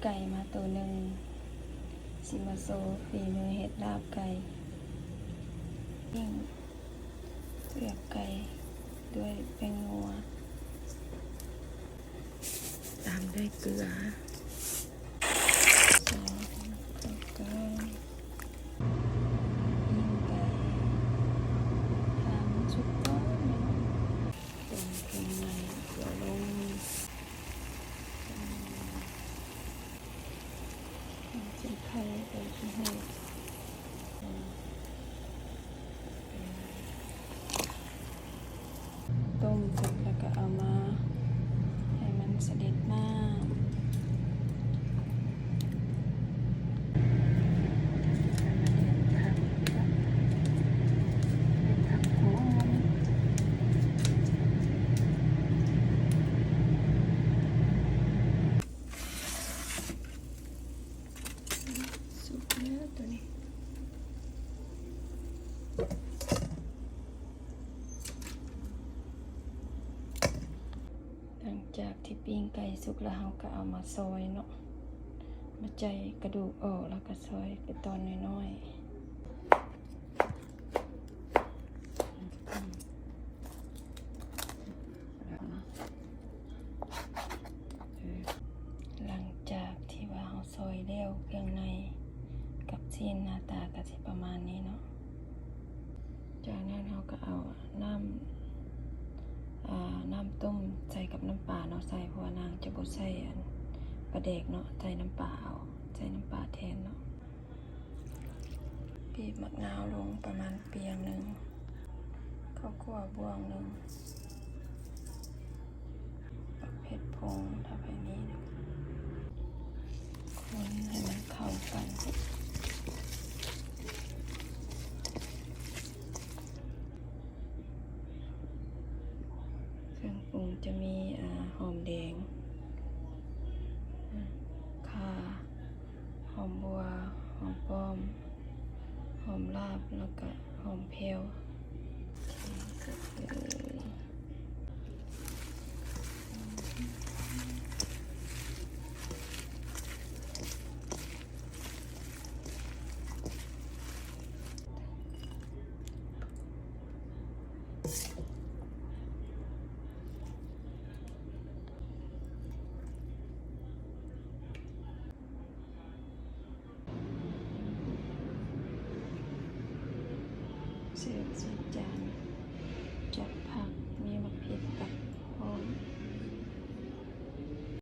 ໄກ່ມາໂຕໜຶ່ງ ຊິມາໂຊຝີມືເຮັດລາບໄກ່ ປີ້ງເປືອກໄກ່ດ້ວຍແປ້ງນົວ ຕາມດ້ວຍເກືອ ໃສ່ເຂົ້າໄກ່ ປີ້ງໄກ່ ຖ້າມັນສຸກກ່ອນ ຕົ້ມເຄື່ອງໃນເຂົ້າລົງ ໃສ່ໄຂ່ໄປທີ່ເຮົາ ຕົ້ມສຸກແລ້ວກໍເອົາມາໃຫ້ມັນສະເດັດນ້ຳ ສຸກແລ້ວໂຕນີ້ ຫຼັງຈາກທີ່ປີ້ງໄກ່ສຸກແລ້ວ ເຮົາກໍເອົາມາຊອຍເນາະ ມາໄຈກະດູກອອກ ແລ້ວກໍຊອຍເປັນຕອນນ້ອຍໆ. ຫຼັງຈາກທີ່ວ່າເຮົາຊອຍແລ້ວເຄື່ອງໃນກັບຊີ້ນ ໜ້າຕາກໍຊິປະມານນີ້ເນາະ. ຈາກນັ້ນເຮົາກໍເອົານ້ຳ ອາ ນ້ຳຕົ້ມໃສ່ກັບນ້ຳປາເນາະ ໃສ່ ເພາະວ່ານາງຈະບໍ່ໃສ່ອັນປາແດກເນາະ ໃສ່ນ້ຳປາເອົາ ໃສ່ນ້ຳປາແທນເນາະ. ບີບໝາກນາວລົງປະມານປຽງໜຶ່ງ ເຂົ້າຂົ້ວບ່ວງໜຶ່ງ ບັກເຜັດຜົງ ຖ້າໃຜມີ ຄົນໃຫ້ມັນເຂົ້າກັນ. ເຄື່ອງປຸງຈະມີ ອາ ຫອມແດງ ອາ ຂ່າ ຫອມບົ່ວ ຫອມປ້ອມ ຫອມລາບ ແລ້ວກະຫອມແພ້ວ. ເສີບໃສ່ຈານ.